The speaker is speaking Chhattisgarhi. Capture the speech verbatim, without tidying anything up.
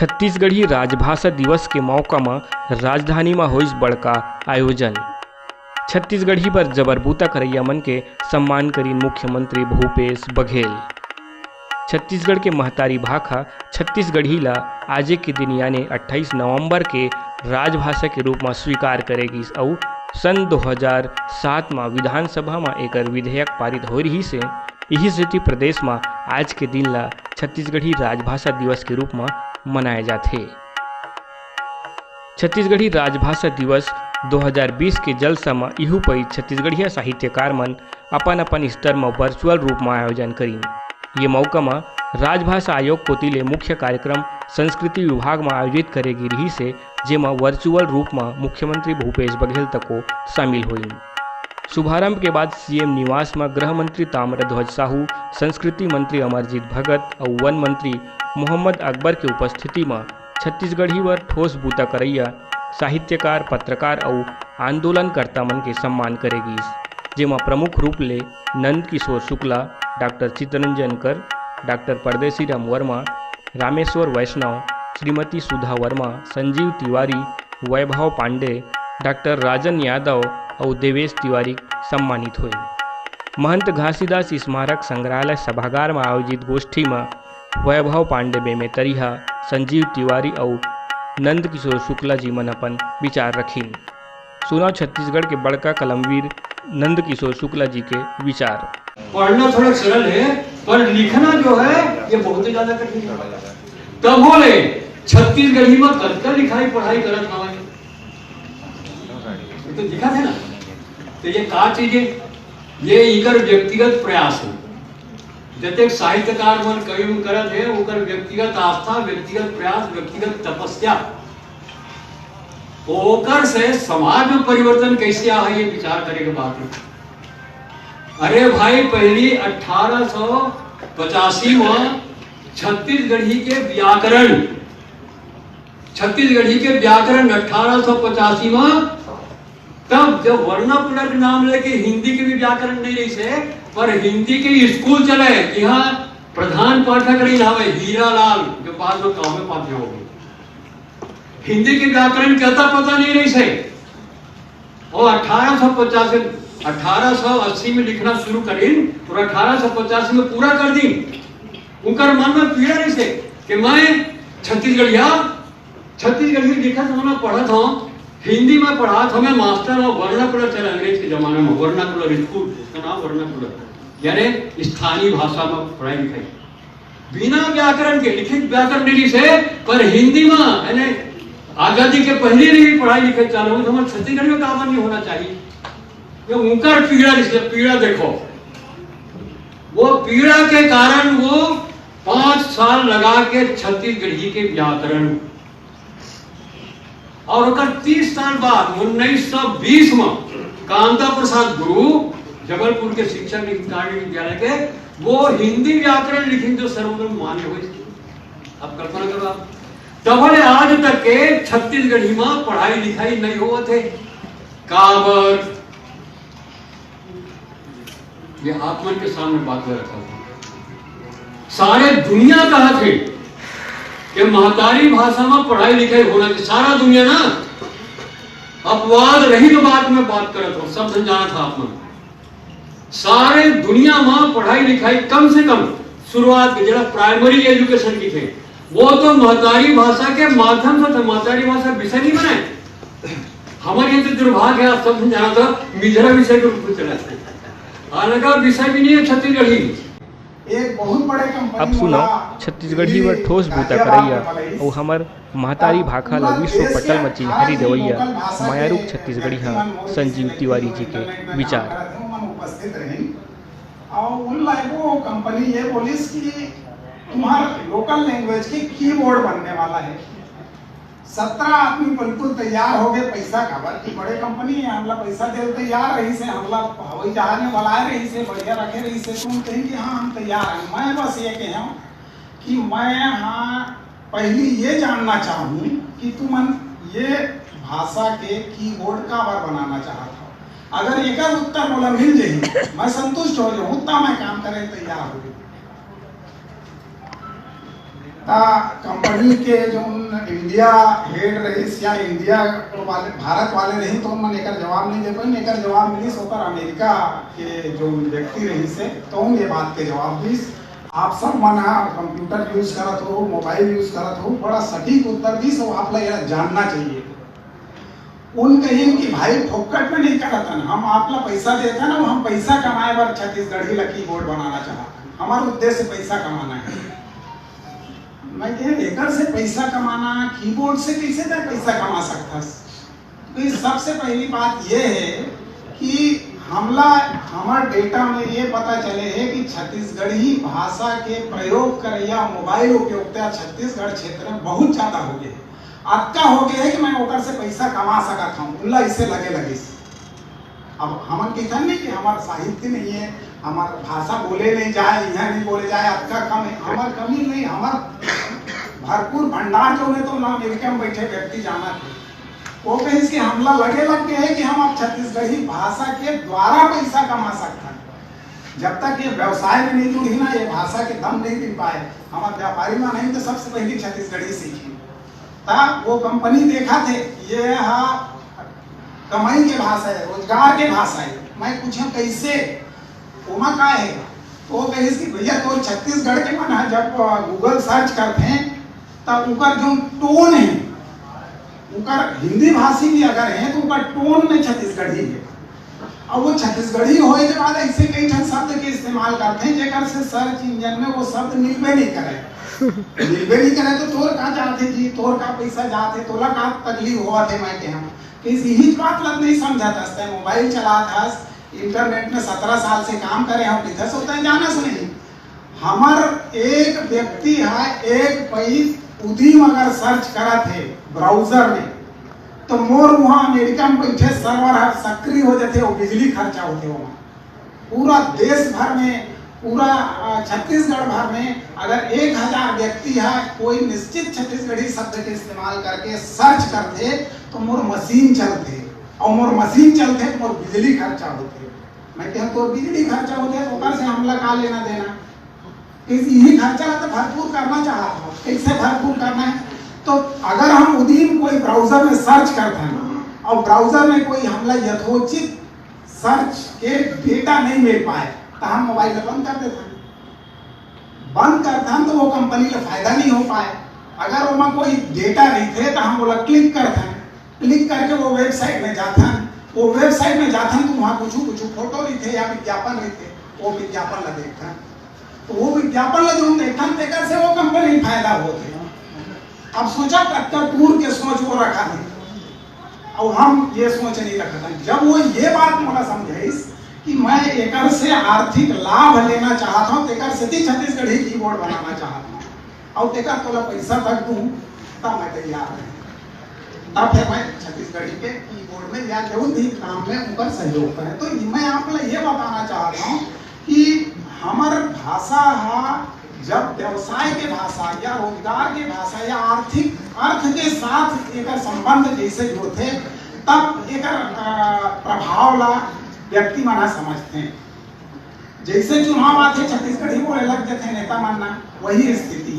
छत्तीसगढ़ी राजभाषा दिवस के मौका म राजधानी म होइस बड़का आयोजन। छत्तीसगढ़ी बर जबर बूता करइया मन के सम्मान करीन मुख्यमंत्री भूपेश बघेल। छत्तीसगढ़ के महतारी भाखा छत्तीसगढ़ी ला आजे के दिन यानी अट्ठाईस नवंबर के राजभाषा के रूप म स्वीकार करे गिस अउ सन दो हज़ार सात म विधानसभा म एकर विधेयक पारित होय रिहिस हे। इही सेती प्रदेश म आज के दिन ला छत्तीसगढ़ी राजभाषा दिवस के रूप म मनाए जाथे। छत्तीसगढ़ी राजभाषा दिवस दो हज़ार बीस के जलसा म इहू पई छत्तीसगढ़िया साहित्यकार मन अपन-अपन स्तर म वर्चुअल रूप म आयोजन करीन। ये मौका म राजभाषा आयोग कोति ले मुख्य कार्यक्रम संस्कृति विभाग म आयोजित करे गे रिहिस हे, जेमा वर्चुअल रूप म मुख्यमंत्री भूपेश बघेल तको शामिल होइन। शुभारंभ के बाद सीएम निवास म गृह मंत्री ताम्रध्वज साहू, संस्कृति मंत्री अमरजीत भगत अउ वन मंत्री मोहम्मद अकबर के उपस्थिति म छत्तीसगढ़ी बर ठोस बूता करइया साहित्यकार, पत्रकार अउ आंदोलनकर्ता मन के सम्मान करे गीस, जेमा प्रमुख रूप ले नंद किशोर शुक्ला, डॉक्टर चितरंजन कर, डॉक्टर परदेसी राम वर्मा, रामेश्वर वैष्णव, श्रीमती सुधा वर्मा, संजीव तिवारी, वैभव पांडे, डॉक्टर राजन यादव अउ देवेश तिवारी सम्मानित होए। महंत घासीदास स्मारक संग्रहालय सभागार म आयोजित गोष्ठी म वैभव पांडे, बेमेतरिहा, संजीव तिवारी अउ नंद किशोर शुक्ला जी मन अपन विचार रखिन। सुनव छत्तीसगढ़ के बड़का कलमवीर नंद किशोर शुक्ला जी के विचार। पढ़ना थोड़ा सरल है, पर लिखना जो है, ये बहुत ही ज्यादा कठिन है। तब बोले, छत्तीसगढ़ी में कतका लिखाई पढ़ाई करत हवय, ये तो दिखा थे ना। तो ये का चीज है? ये इकर व्यक्तिगत प्रयास है। जतेक साहित्यकार मन कवि मन करत हे, ओकर व्यक्तिगत आस्था, व्यक्तिगत प्रयास, व्यक्तिगत तपस्या, ओकर से समाज में परिवर्तन कैसे आ, ये विचार करे के बात है। अरे भाई, पहली अठारह सौ पचासी में छत्तीसगढ़ी के व्याकरण, छत्तीसगढ़ी के व्याकरण अठारह सौ पचासी में, तब जब वर्नाकुलर के नाम लेके हिंदी के भी व्याकरण नहीं रहिस हे, पर हिंदी के स्कूल चले, यहाँ प्रधान पाठक रहिन हवे हीरालाल, जो बाद में काव्य पाठक हो गए। हिंदी के व्याकरण के अता पता नहीं रहिस हे। और अठारह सौ पचासी, अठारह सौ अस्सी में लिखना शुरू करिन और अठारह सौ पचासी में पूरा कर दीन। उनकर मन में पीड़ा रहिस हे कि मैं छत्तीसगढ़िया, छत्तीसगढ़ी लिखत हूँ ना, पढ़त हूँ, हिंदी में पढ़ात हूँ, मैं मास्टर हूँ, वर्नाकुलर चला अंग्रेज के जमाने में, वर्नाकुलर स्कूल, उसका नाम वर्नाकुलर, यानी स्थानीय भाषा में पढ़ाई लिखाई। बिना व्याकरण के, लिखित व्याकरण नहीं से, पर हिंदी में, यानी आजादी के पहले नहीं पढ़ाई लिखाई चालू हुई, तो हमारे छत्तीसगढ़ में काबर नहीं होना चाहिए? ये उनका पीड़ा, इसलिए पीड़ा देखो, वो पीड़ा के कारण वो पाँच साल लगा के छत्तीसगढ़ी के व्याकरण और ओकर तीस साल बाद उन्नीस सौ बीस में कांता प्रसाद गुरु, जबलपुर के शिक्षक, हितकारी विद्यालय के, वो हिंदी व्याकरण लिखिन जो सर्वमान्य हुई। अब कल्पना करो आप, तब ले आज तक के छत्तीसगढ़ी में पढ़ाई लिखाई नहीं होवत हे। काबर? ये आप मन के सामने बात मैं रखा हूँ। सारे दुनिया कहत हे कि महतारी भाषा में पढ़ाई लिखाई होना चाहिए। सारा दुनिया ना, अपवाद रहित बात में बात करत हूँ, सब झन जानत हे आप मन। सारे दुनिया में पढ़ाई लिखाई कम से कम शुरुआत के, जेला प्राइमरी एजुकेशन कथे, वो तो महतारी भाषा के माध्यम से होथे, महतारी भाषा विषय नहीं बनाए। हमारे यहाँ तो दुर्भाग्य है, आप सब झन जानत हे, मिझरा विषय के रूप में चला है। अलगा विषय भी नहीं है छत्तीसगढ़ी। एक बहुत बड़े कंपनी अब सुनव, वाला छत्तीसगढ़ी बर ठोस बूता करइया अउ हमर महतारी भाखा ल विश्व पटल म चिन्हारी देवइया मयारूप छत्तीसगढ़िया संजीव तिवारी जी के विचार। और उन लोगों कंपनी ये बोलिस कि तुम्हारा लोकल लैंग्वेज की कीबोर्ड बनने वाला है। सत्रह आदमी बिल्कुल तैयार हो गए, पैसा काबर कि बड़े कंपनी है, हमला पैसा दे तैयार रहिस हे, हमला हवाई जहाज में बलाए रहिस हे, बढ़िया रखे रहिस हे, तो हम कहें कि हाँ, हम तैयार हैं। मैं बस ये कहे हूँ कि मैं हाँ पहली ये जानना चाहूँ कि तुमन ये भाषा के कीबोर्ड काबर बनाना चाहत हो। अगर एकर उत्तर मोला मिल जाही, मैं संतुष्ट हो जाऊँ, तब मैं काम करे तैयार हो जाऊँ। त कंपनी के जो इंडिया हेड रहिस या इंडिया वाले, भारत वाले रहिन, तो मन एकर जवाब नहीं दे पाइन। एकर जवाब मिलिस ओकर अमेरिका के जो व्यक्ति रहिस हे, तो ये बात के जवाब दिस। आप सब मन ह कंप्यूटर यूज करत हो, मोबाइल यूज करत हो, बड़ा सटीक उत्तर दिस, वो आप ला ये जानना चाहिए। उन कहिन कि भाई, फोकट में नहीं करत हन, हम आप ला पैसा देत हन, हम पैसा कमाए बर छत्तीसगढ़ी ला कीबोर्ड बनाना चाहत हन, हमारा उद्देश्य पैसा कमाना है। मैं कहे, एकर से पैसा कमाना, कीबोर्ड से कैसे तै पैसा कमा सकथस? तो ये सबसे पहली बात ये है कि हमला, हमार डेटा में ये पता चले है कि छत्तीसगढ़ी भाषा के प्रयोग करैया मोबाइल उपयोक्ता छत्तीसगढ़ क्षेत्र में बहुत ज्यादा हो गए हैं। अतका हो गए है कि मैं ओकर से पैसा कमा सकत हूँ, उनला इसे लगे लगिस। अब हमन किथन नहीं कि हमार साहित्य नहीं है, हमार भाषा बोले नहीं जाए, यहाँ नहीं बोले जाए, अतका कम है। हमार कमी नहीं, हमार भरपूर भंडार जो है, तो ना अमेरिका में बैठे व्यक्ति जाना थे। वो कहिस कि हमला लगे लग गए है कि हम अब छत्तीसगढ़ी भाषा के द्वारा पैसा कमा सकते हैं। जब तक ये व्यवसाय में नहीं जुड़ी ना, ये भाषा के दम नहीं मिल पाए। हमारे व्यापारी मन नहीं तो सबसे पहले छत्तीसगढ़ी सीखी। तब वो कंपनी देखा थे, ये हा कमाई के भाषा है, रोजगार के भाषा है। मैं पूछा, "कैसे? ओमा का है?" तो वो कहिस कि, "भैया, तो छत्तीसगढ़ के मन ह जब, अ, Google search करथे, तब उनका जो टोन है, उनका हिंदी भाषी भी अगर है, तो उनका टोन में छत्तीसगढ़ी है।" अब वो छत्तीसगढ़ी होए के बाद ऐसे कई ठन शब्द के इस्तेमाल करथे, जेकर से सर्च इंजन में वो शब्द मिलबे नहीं करे। मिलबे नहीं करे, तो तोर का जाथे जी, तोर का पैसा जाथे, तोला का तकलीफ होवत है, मैं कहा। किसी ही बात लग नहीं समझा था, मोबाइल चला था, इंटरनेट में सत्रह साल से काम करे हम, किधर से होता है, जाना से नहीं। हमर एक व्यक्ति है, एक पईस उदीम अगर सर्च करत है ब्राउजर में, तो मोर वहाँ अमेरिका में बैठे सर्वर हर सक्रिय हो जाते, वो बिजली खर्चा होते वहाँ। पूरा देश भर में, पूरा, अ, छत्तीसगढ़ भर में अगर एक हजार व्यक्ति है कोई निश्चित छत्तीसगढ़ी शब्द के इस्तेमाल करके सर्च करते, तो मोर मशीन चलते, और मोर मशीन चलते तो मोर बिजली खर्चा होते। मैं कहा, "तोर बिजली खर्चा होते, तो ओकर से हमला का लेना देना?" इस, यही खर्चा ला तो भरपूर करना चाहत हो। कैसे भरपूर करना है? तो अगर हम उदीम कोई ब्राउजर में सर्च करते हैं और ब्राउजर में कोई हमला यथोचित सर्च के डेटा नहीं मिल पाए, तो हम मोबाइल ला बंद कर देते हैं। बंद करते हैं तो वो कंपनी ला फायदा नहीं हो पाए। अगर ओमा कोई डेटा रहिथे तो हम ओला क्लिक करते हैं, क्लिक करके वो वेबसाइट में जाथन। वो वेबसाइट में जाथन तो वहाँ कुछ कुछ फोटो रहिथे या विज्ञापन रहिथे, वो विज्ञापन ला देखथन। तो वो विज्ञापन ला जोन देखथन, तेकर से वो कंपनी फायदा होथे। अब सोचा, कतका दूर के सोच वो रखा थे, और हम ये सोच नहीं रखा था। जब वो ये बात मोला समझाइस कि मैं एकर से आर्थिक लाभ लेना चाहत हूँ, तेकर सेती छत्तीसगढ़ी कीबोर्ड बनाना चाहत हूँ, और तेकर तोला पैसा तक दूँ, तब मैं तैयार रहे। तब फिर मैं छत्तीसगढ़ी के कीबोर्ड में या जौन भी काम में उनकर सहयोग करें। तो मैं आप ला ये बताना चाहत हूँ कि हमर भाषा हा जब व्यवसाय के भाषा या रोजगार के भाषा या आर्थिक अर्थ के साथ एकर संबंध जैसे जुड़थे, तब एकर, अ, प्रभाव ला व्यक्ति मन ह समझथे। जैसे चुनाव आथे, छत्तीसगढ़ी बोले लग जाथे नेता मन ना, वही स्थिति।